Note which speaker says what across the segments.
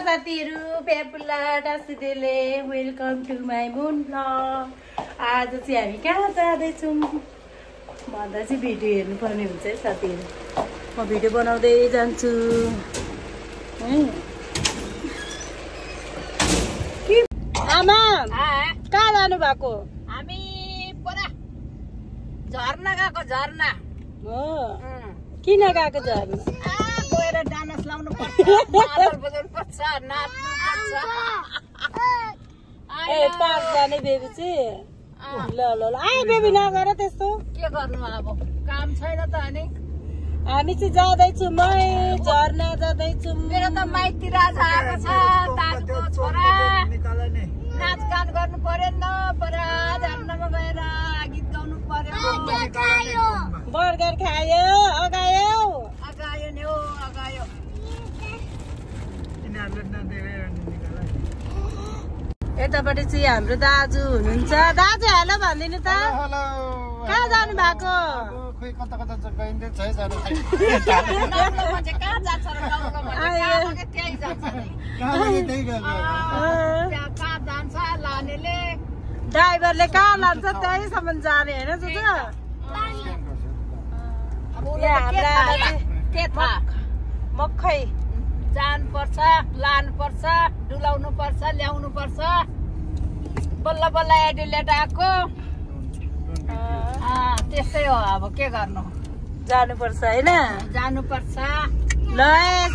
Speaker 1: साथीहरु पेपुला टासिदेले welcome to my moon vlog. आज चाहिँ हामी कहाँ जाँदैछौँ भन्दा चाहिँ भिडियो हेर्नुपर्ने हुन्छ है साथीहरु। म भिडियो बनाउँदै जान्छु। आमा कहाँ जानु भएको?
Speaker 2: हामी पुरा झर्ना गएको झर्ना
Speaker 1: हो। किन गएको झर्ना?
Speaker 2: गएर डान्स लाउनु पर्छ, मादल बजाउनु पर्छ, नाच्नु पर्छ।
Speaker 1: ए पार्क जाने बेबी चाहिँ ल ल ल आइ बेबी नगर त्यस्तो।
Speaker 2: के गर्नु अब काम छैन त अनि
Speaker 1: हामी चाहिँ जाँदैछु म झर्ना जाँदैछु।
Speaker 2: मेरो त माइती राजा आएको छ, दाजुको छोरा। नाचगान गर्नु पर्यो न, पर झर्नामा गएर गीत गाउनु पर्यो।
Speaker 1: बर्गर खायो अगायो
Speaker 2: अगायो नि हो अगायो।
Speaker 1: यतापट्टि चाहिँ हाम्रो दाजु हुनुहुन्छ। दाजु हेलो भनिदिनु त। कहाँ जानु भएको?
Speaker 3: कता कता गइँदै छ है जानु।
Speaker 2: नौलो मान्छे कहाँ जान्छ र नौलो मान्छे कहाँ त्यही जान्छ नि। त्यहाँ कहाँ जान्छ लानेले,
Speaker 1: ड्राइभरले कहाँ लान्छ त्यहीसम्म जाने होइन जुजु।
Speaker 2: अब उनीहरूले के थाहा
Speaker 1: मखै
Speaker 2: जानु पर्छ, लानु पर्छ, डुलाउनु पर्छ, ल्याउनु पर्छ। बल्ल बल्ल एडिलेट आएको त्यस्तै हो। अब के गर्नु,
Speaker 1: जानुपर्छ होइन।
Speaker 2: जानुपर्छ।
Speaker 1: ल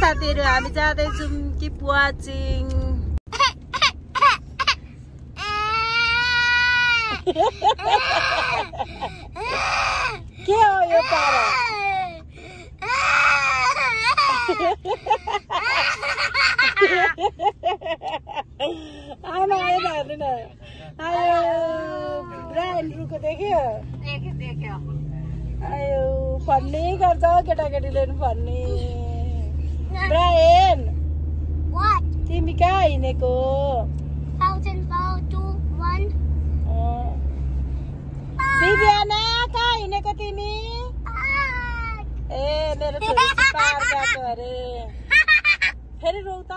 Speaker 1: साथीहरू हामी जाँदैछौँ कि वाचिङ। के हो यो पारा? आमा आयो भन्नु न। आयो ब्रान्ड रुको देख्यो
Speaker 2: देख्यो
Speaker 1: आयो फन्नी गर्छ केटाकेटीले फन्नी। ब्रायन तिमी कहाँ हिँडेको? दिव्याना कहाँ हिँडेको तिमी? ए मेरो छोरी पार गएको अरे। फेरि रौ त।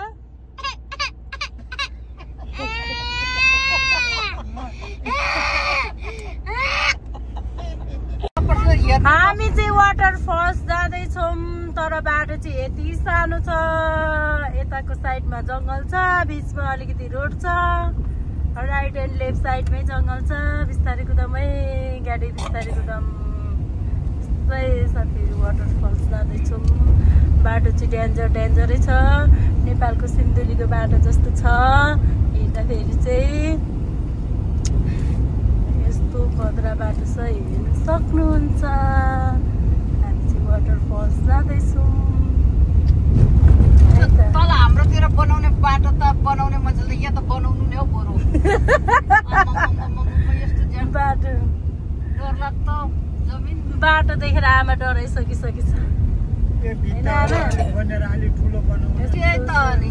Speaker 1: हामी चाहिँ वाटरफल्स जाँदैछौँ, तर बाटो चाहिँ यति सानो छ। यताको साइडमा जङ्गल छ, बिचमा अलिकति रोड छ, राइट एन्ड लेफ्ट साइडमै जङ्गल छ। बिस्तारै कुदामै गाडी बिस्तारै कुदाम। साथीहरू वाटरफल्स जाँदैछौँ। बाटो चाहिँ डेन्जरै छ, नेपालको सिन्धुलीको बाटो जस्तो छ। हिँड्दाखेरि चाहिँ यस्तो खतरा बाटो छ, हिँड्नु सक्नुहुन्छ। हामी चाहिँ वाटरफल्स जाँदैछौँ।
Speaker 2: तल हाम्रोतिर बनाउने बाटो त बनाउने मान्छेले यहाँ त बनाउनु नै हो बरु। यस्तो
Speaker 1: बाटो
Speaker 2: डर लाग्दो जमिन
Speaker 1: बाटो देखेर आमा डराइसकिसकेछ।
Speaker 2: त्यही त अनि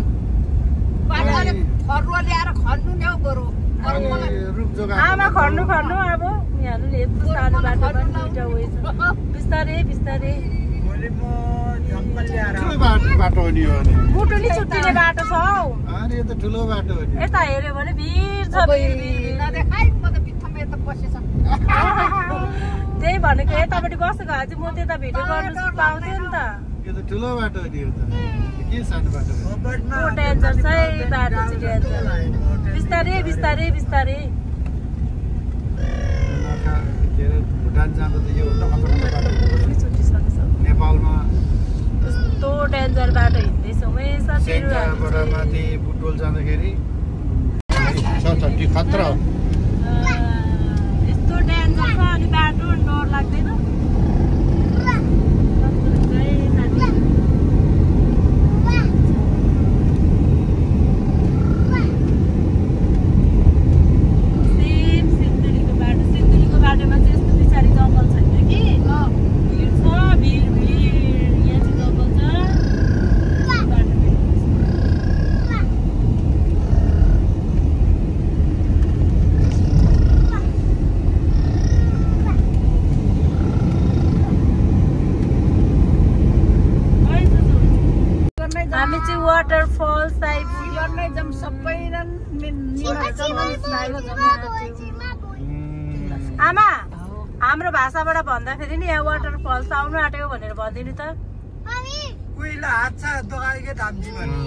Speaker 2: बाटोले फरुवा ल्याएर खन्नु नै हो बरु।
Speaker 1: आमा खन्नु अब यहाँले यस्तो सानो बाटोमा दुईटा उयो छ। बिस्तारै बिस्तारै
Speaker 3: बाटो हो नि हो नि।
Speaker 1: मुटुली छुट्टिने बाटो छ हौ।
Speaker 3: अनि यो त ठुलो बाटो हो नि।
Speaker 1: यता हेऱ्यो भने भिड छ।
Speaker 2: नदेखाइ म त बित्थामा यता पसेछ।
Speaker 1: त्यही भनेको यतापट्टि बसेको भए चाहिँ म त्यता भिडियो गर्नु पाउँथेँ नि त।
Speaker 3: यो त ठुलो बाटो हो नि यो त। के सानो बाटो हो?
Speaker 1: डेन्जर छ है बाटो चाहिँ डेन्जर। बिस्तारै बिस्तारै बिस्तारै।
Speaker 3: भुटान जाँदा त यो
Speaker 1: छुट्टिसकेछ।
Speaker 3: नेपालमा
Speaker 1: यस्तो डेन्जर बाटो हिँड्दैछौँ है साथीहरू।
Speaker 3: माथि बुटोल जाँदाखेरि खतरा हो।
Speaker 1: यस्तो डेन्जर छ अनि बाटो डर लाग्दैन। सिन्धुलीको बाटोमा चाहिँ यस्तो पछाडि जङ्गल छैन कि भिड छ। भिड यहाँ चाहिँ जङ्गल छ। बाटो वाटरफल आइपुग्यो
Speaker 2: गर्नै जाम सबै
Speaker 1: आमा हाम्रो भाषाबाट भन्दाखेरि नि यहाँ वाटरफल्स आउनु आँटेको भनेर भनिदिनु त
Speaker 4: कोइला हात छ दोकानकै धामजी भने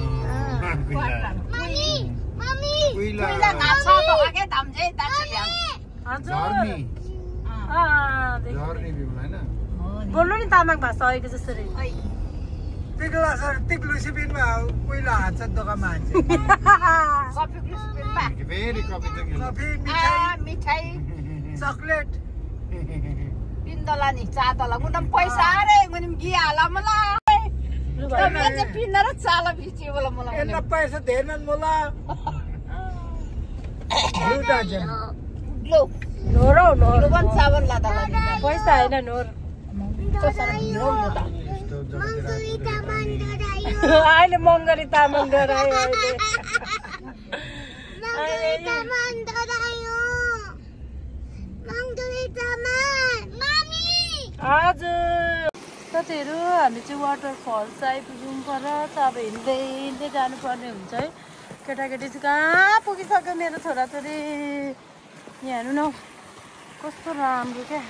Speaker 1: बोल्नु नि तामाङ भाषा अहिलेको जसरी
Speaker 4: तिक्लो सिपिनमा कोइला हात छ दोकानमा
Speaker 2: मिठाई
Speaker 4: चकलेट
Speaker 2: पिन्दला नि चातला मुदम पैसा रे गनिम गियाला मलाई तपाईले पिन्द र चाला भिचियो बोला मलाई
Speaker 4: एन्ना पैसा धेरन मोला रुदा जन
Speaker 2: लो
Speaker 1: नोरो
Speaker 2: लो बन चावल लादा लागि
Speaker 1: पैसा हैन नोर अहिले मङ्गरी तामाङ डरायो हजुर साथीहरू हामी चाहिँ वाटरफल्स आइपुग्यौँ पर त अब हिँड्दै हिँड्दै जानुपर्ने हुन्छ है केटाकेटी चाहिँ कहाँ पुगिसक्यो मेरो छोराछोरी यहाँ हेर्नु न कस्तो राम्रो क्या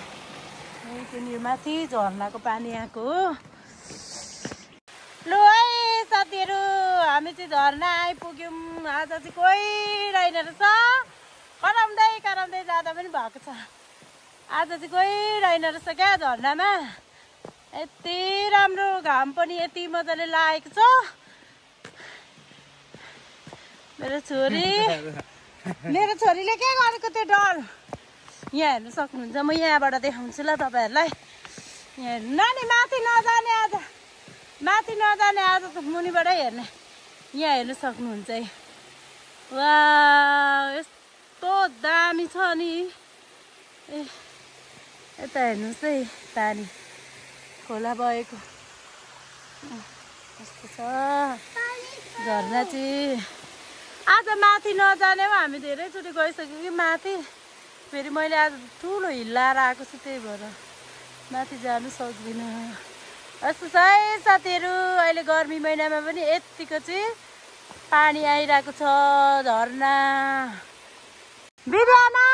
Speaker 1: त्यहाँनिर माथि झर्नाको पानी आएको हो लु है साथीहरू हामी चाहिँ झर्ना आइपुग्यौँ आज चाहिँ कोही रहेन रहेछ कराउँदै कराउँदै जाँदा पनि भएको छ आज चाहिँ कोही रहेन रहेछ क्या झर्नामा यति राम्रो घाम पनि यति मजाले लागेको छ मेरो छोरीले के गरेको त्यो डर यहाँ हेर्नु सक्नुहुन्छ म यहाँबाट देखाउँछु ल तपाईँहरूलाई यहाँ हेर्नु नानी माथि नजाने आज त मुनिबाटै हेर्ने यहाँ हेर्नु सक्नुहुन्छ है वा यस्तो दामी छ नि ए यता हेर्नुहोस् है पानी खोला बगेको कस्तो छ झर्ना चाहिँ आज माथि नजाने हो हामी धेरैचोटि गइसक्यौँ कि माथि फेरि मैले आज ठुलो हिल्लाएर आएको छु त्यही भएर माथि जानु सक्दिनँ यस्तो छ है साथीहरू अहिले गर्मी महिनामा पनि यतिको चाहिँ पानी आइरहेको छ झर्ना बिरयाना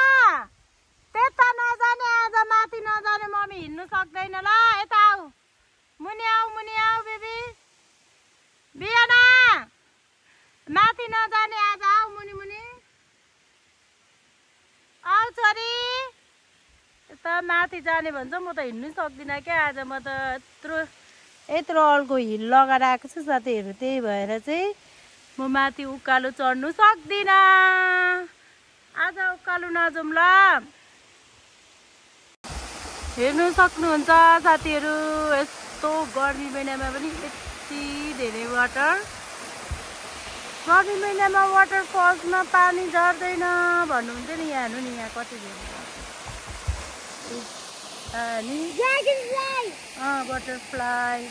Speaker 1: त्यता नजाने आज माथि नजाने मम्मी हिँड्नु सक्दैन ल यता आऊ मुनि आऊ बेबी बिरयाना माथि नजाने आज आऊ मुनि आऊ छोरी यता माथि जाने भन्छ म त हिँड्नु सक्दिनँ क्या आज म त यत्रो अल्को हिल लगाएर आएको छु साथीहरू त्यही भएर चाहिँ म माथि उकालो चढ्नु सक्दिनँ आज उकालो नजाउँ ल हेर्नु सक्नुहुन्छ साथीहरू यस्तो गर्मी महिनामा पनि यति धेरै वाटर गर्मी महिनामा वाटरफल्समा पानी झर्दैन भन्नुहुन्थ्यो नि यहाँ हेर्नु नि यहाँ कति धेरै अनि बटरफ्लाई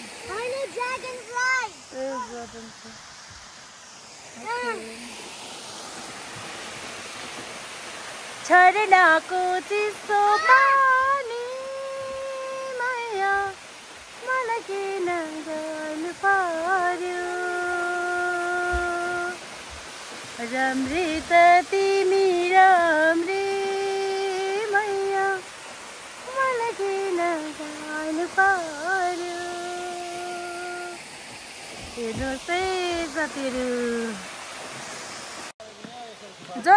Speaker 1: झरनाको चिसो पानी माया मलाई किन गर्नु पर्यो राम्री त तिमी राम्री मैया मलाई किन गर्नु पर्यो हेर्नुहोस् है साथीहरू जो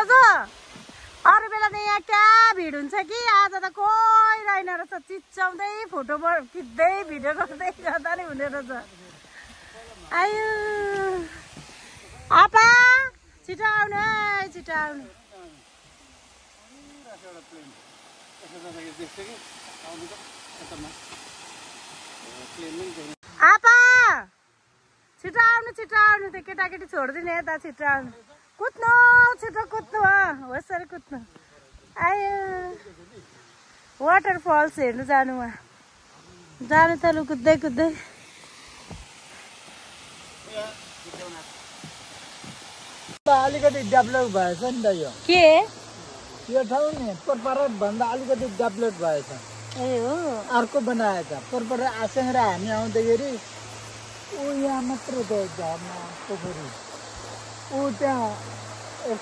Speaker 1: अरू बेला त यहाँ क्या भिड हुन्छ कि आज त कोही रहेन रहेछ चिच्याउँदै फोटो खिच्दै भिडियो गर्दै गर्दा नि हुने रहेछ आयो आपा छिटो आउनु है छिटो आउनु आपा छिटो आउनु त्यो केटाकेटी छोडिदिने यता छिटो आउनु कुद्नु छिटो कुद्नु होसरी कुद्नु आयो वाटरफल्स हेर्नु जानु जानु त लु कुद्दै
Speaker 4: अलिकति डेभलप भएछ नि त
Speaker 1: के
Speaker 4: यो ठाउँ नि परपरत भन्दा अलिकति डेभलप भएछ
Speaker 1: ए हो
Speaker 4: अर्को बनाएछ परपर आसँगेर हामी आउँदाखेरि ऊ यहाँ मात्र त झर्ना पोखरी ऊ त्यहाँ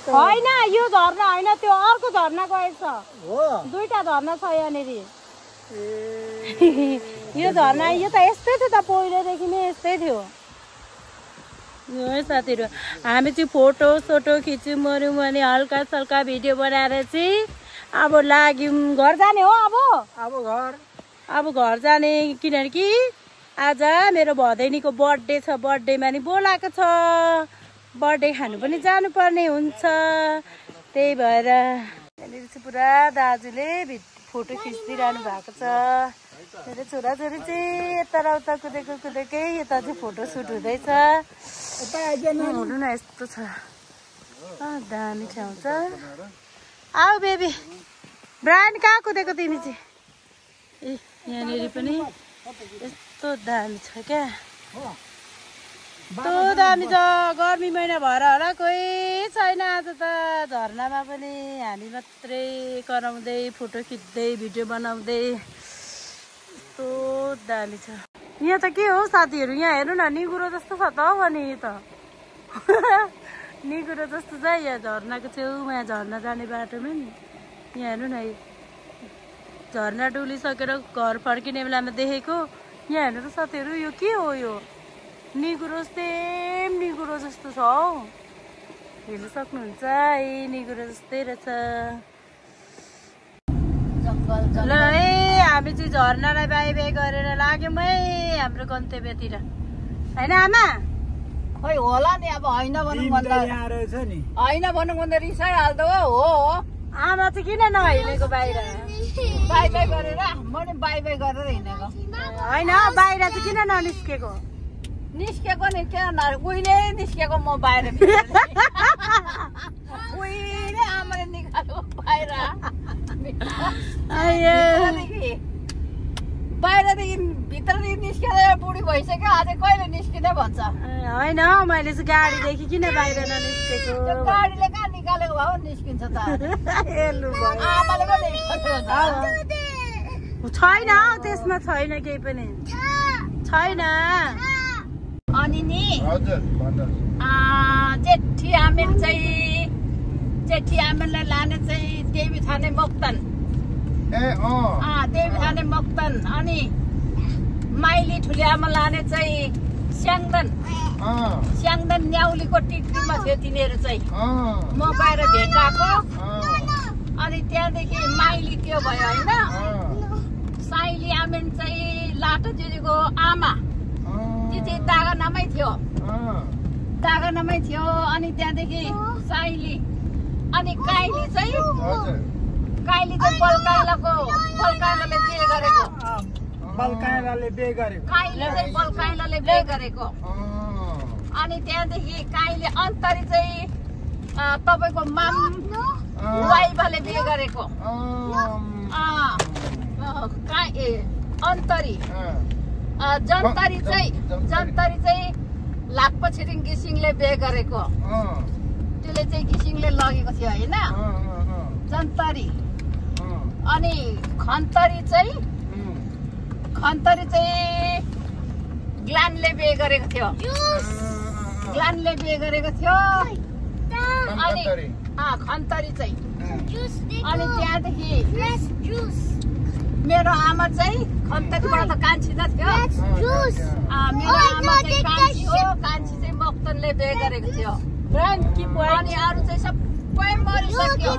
Speaker 1: होइन यो झर्ना होइन त्यो अर्को झर्ना गएछ
Speaker 4: हो
Speaker 1: 2टा झर्ना छ यहाँनिर यो झर्ना यो त यस्तै थियो त पहिलेदेखि नै यस्तै थियो साथीहरू हामी चाहिँ फोटो सोटो खिच्यौँ मऱ्यौँ अनि हल्का सल्का भिडियो बनाएर चाहिँ अब लाग्यौँ घर जाने हो अब घर जाने किनभने कि आज मेरो भदैनीको बर्थडे छ बर्थडेमा नि बोलाएको छ बर्थडे खानु पनि जानुपर्ने हुन्छ त्यही भएर यहाँनिर चाहिँ पुरा दाजुले फोटो खिचिदिइरहनु भएको छ मेरो छोराछोरी चाहिँ यता उता कुदेकै यता चाहिँ फोटो सुट हुँदैछ हुनु न यस्तो छ दामी ठाउँ छ आऊ बेबी ब्रायन कहाँ कुदेको तिमी चाहिँ ए यहाँनिर पनि यस्तो दामी छ क्या यस्तो दामी छ गर्मी महिना भएर होला कोही छैन आज त झर्नामा पनि हामी मात्रै कराउँदै फोटो खिच्दै भिडियो बनाउँदै यस्तो दामी छ यहाँ त के हो साथीहरू यहाँ हेर्नु न निगुरो जस्तो छ त हौ अनि त निगुरो जस्तो छ यहाँ झर्नाको छेउमा यहाँ झर्ना जाने बाटोमा नि यहाँ हेर्नु न झर्ना डुलिसकेर घर फर्किने बेलामा देखेको यहाँ हेर्नु त साथीहरू यो के हो यो निगुरो सेम निगुरो जस्तो छ हौ हेर्नु सक्नुहुन्छ ए निगुरो जस्तै रहेछ ल है हामी चाहिँ झर्नालाई बाई बाई गरेर लाग्यौँ है हाम्रो गन्तव्यतिर होइन आमा
Speaker 2: खोइ होला नि अब होइन भनौँ भन्दा होइन भनौँ भन्दा रिसाइहाल्दो हो
Speaker 1: आमा चाहिँ किन नहिँडेको बाहिर
Speaker 2: बाई बाई गरेर म नि बाई बाई गरेर हिँडेको
Speaker 1: होइन बाहिर चाहिँ किन ननिस्केको
Speaker 2: निस्केको नि किन उहिले निस्केको म बाहिर उहिले आमाले निकाल्यो बाहिर बाहिरदेखि भित्रदेखि निस्केर बुढी भइसक्यो अझै कहिले निस्किँदै भन्छ
Speaker 1: होइन मैले चाहिँ गाडीदेखि किन बाहिर ननिस्केको
Speaker 2: गाडीले कहाँ निकालेको भए निस्किन्छ त आमाले पनि
Speaker 1: छैन त्यसमा छैन केही पनि छैन
Speaker 2: अनि नि जेठी आमेन चाहिँ जेठी आमेनलाई लाने चाहिँ देवी थाने मोक्तन देवी थाने मोक्तन अनि माइली ठुली आमा लाने चाहिँ स्याङदन न्याउलीको टिकटीमा थियो तिनीहरू चाहिँ म बाहिर भेटाएको अनि त्यहाँदेखि माइली त्यो भयो होइन साइली आमेन चाहिँ लाटो दिदीको आमा त्यो चाहिँ दागनामै थियो अनि त्यहाँदेखि साइली अनि काइली चाहिँ बलकाइलाले बिहे गरेको काइली चाहिँ बलकाइलाले बिहे गरेको अनि त्यहाँदेखि काइली अन्तरी चाहिँ तपाईँको माम वाइबाले बिहे गरेको अन्तरी जन्तरी चाहिँ लाप्पा छिरिङ घिसिङले बिहे गरेको त्यसले चाहिँ घिसिङले लगेको थियो होइन जन्तरी अनि खन्तरी चाहिँ ग्लानले बिहे गरेको थियो अनि खन्तरी चाहिँ अनि त्यहाँदेखि मेरो आमा चाहिँ खन्तरीबाट त कान्छी त थियो मेरो आमा चाहिँ कान्छी हो कान्छी चाहिँ मोक्तनले बिहे गरेको थियो अनि अरू चाहिँ सबै मरिसक्यो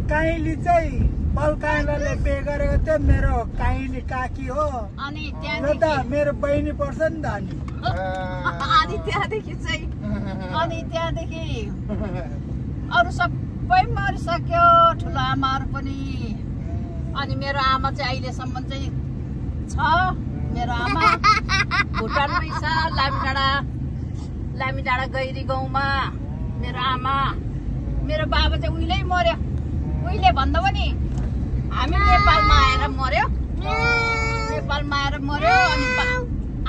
Speaker 4: काइली चाहिँ बलकाइलाले बिहे गरेको थियो मेरो काइली काकी हो
Speaker 2: अनि
Speaker 4: त्यहाँदेखि मेरो बहिनी पर्छ नि त
Speaker 2: अनि त्यहाँदेखि चाहिँ अनि त्यहाँदेखि अरू सबै मरिसक्यो ठुलो आमाहरू पनि अनि मेरो आमा चाहिँ अहिलेसम्म चाहिँ छ मेरो आमा भुटानमै छ लामी डाँडा गैरी गाउँमा मेरो आमा मेरो बाबा चाहिँ उहिले मर्यो उहिले भन्दा पनि हामी नेपालमा आएर मर्यो अनि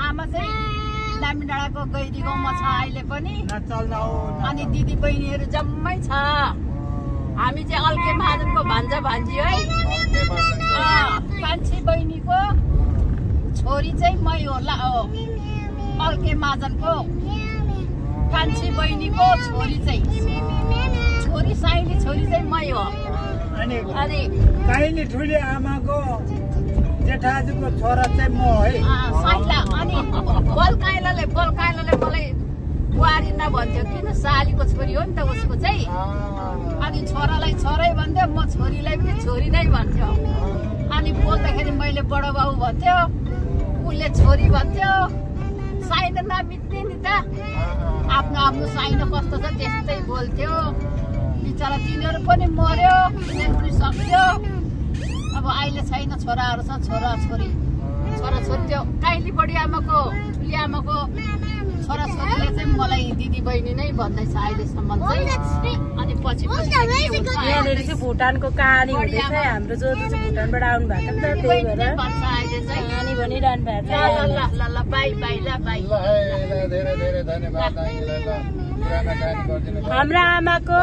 Speaker 2: आमा चाहिँ लामी डाँडाको गैरी गाउँमा छ अहिले पनि अनि दिदी बहिनीहरू जम्मै छ हामी चाहिँ अल्के महाजनको भान्जा भान्जी है कान्छी बहिनीको छोरी चाहिँ मै हो अल्के महाजनको कान्छी बहिनीको छोरी चाहिँ छोरी साइली छोरी चाहिँ मै हो।
Speaker 4: अनि
Speaker 2: अनि
Speaker 4: काइली ठुली आमाको जेठाजुको छोरा चाहिँ म है।
Speaker 2: साइला अनि बलकाइलाले मलाई बुहारी नभन्थ्यो किन सालीको छोरी हो नि त उसको चाहिँ। अनि छोरालाई छोरै भन्थ्यो म छोरीलाई पनि छोरी नै भन्थ्यो। अनि बोल्दाखेरि मैले बडो बाबु भन्थ्यो उसले छोरी भन्थ्यो। साइनो नबित्ने नि त आफ्नो साइनो कस्तो छ त्यस्तै बोल्थ्यो। बिचरा तिनीहरू पनि मर्यो तिनीहरू पनि सक्यो। अब अहिले छैन छोराहरू छ छोराछोरी त्यो काइली बडी आमाको ठुली आमाको छोराछोरीले चाहिँ मलाई दिदी बहिनी नै भन्दैछ अहिलेसम्म चाहिँ। अनि पछि
Speaker 1: यहाँनिर चाहिँ भुटानको कहानी हुँदैछ। हाम्रो जो चाहिँ भुटानबाट आउनु भएको नि त त्यही भएर कहानी भनिरहनु भएको छ।
Speaker 2: ल बाई बाई ल बाई
Speaker 3: धेरै धेरै धन्यवाद नानीलाई। ल पुरानो कहानी गरिदिनु भयो।
Speaker 1: हाम्रो आमाको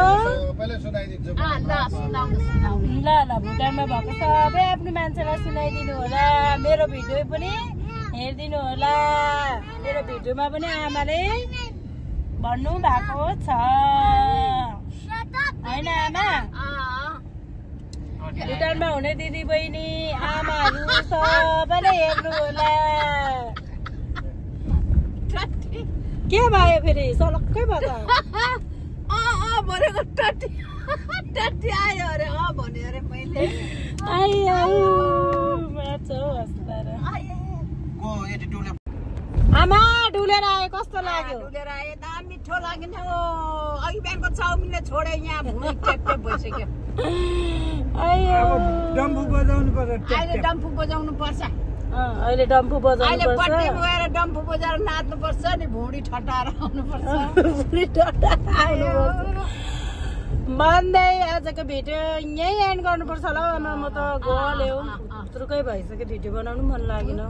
Speaker 3: सबैले सुनाइदिन्छु।
Speaker 2: ल सुनाउनु
Speaker 1: ल भुटानमा भएको सबै आफ्नो मान्छेलाई सुनाइदिनु होला। मेरो भिडियो पनि हेरिदिनु होला। मेरो भिडियोमा पनि आमाले भन्नु भएको छ होइन आमा। भुटानमा हुने दिदी बहिनी आमाहरू सबैले हेर्नु होला। के भयो फेरि सलक्कै भयो त
Speaker 2: भनेको टट्टी आयो अरे भन्यो अरे मैले
Speaker 1: आमा डुलेर आयो कस्तो लाग्यो?
Speaker 2: डुलेर आयो त मिठो लाग्यो नि। अघि बिहानको चाउमिनले छोडे यहाँ भुँडी टेप भइसक्यो।
Speaker 4: डम्फु बजाउनु पर्छ।
Speaker 2: अहिले डम्फु बजाउनु पर्छ।
Speaker 1: अहिले डम्फु
Speaker 2: अहिले पट्टी गएर डम्फु बजाएर नाच्नु पर्छ नि। भुँडी ठटाएर आउनु पर्छ।
Speaker 1: भन्दै आजको भिडियो यहीँ एन्ड गर्नुपर्छ होला आमा। म त गल्यो हुर्कै भइसक्यो भिडियो बनाउनु मन लागेन।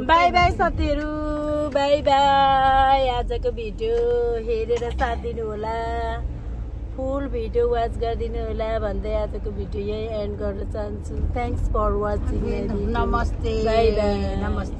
Speaker 1: बाई बाई साथीहरू बाई बाई। आजको भिडियो हेरेर साथ दिनु होला। फुल भिडियो वाच गरिदिनु होला भन्दै आजको भिडियो यही एन्ड गर्न चाहन्छु। Thanks for watching.
Speaker 2: नमस्ते
Speaker 1: बाई बाई।
Speaker 2: नमस्ते।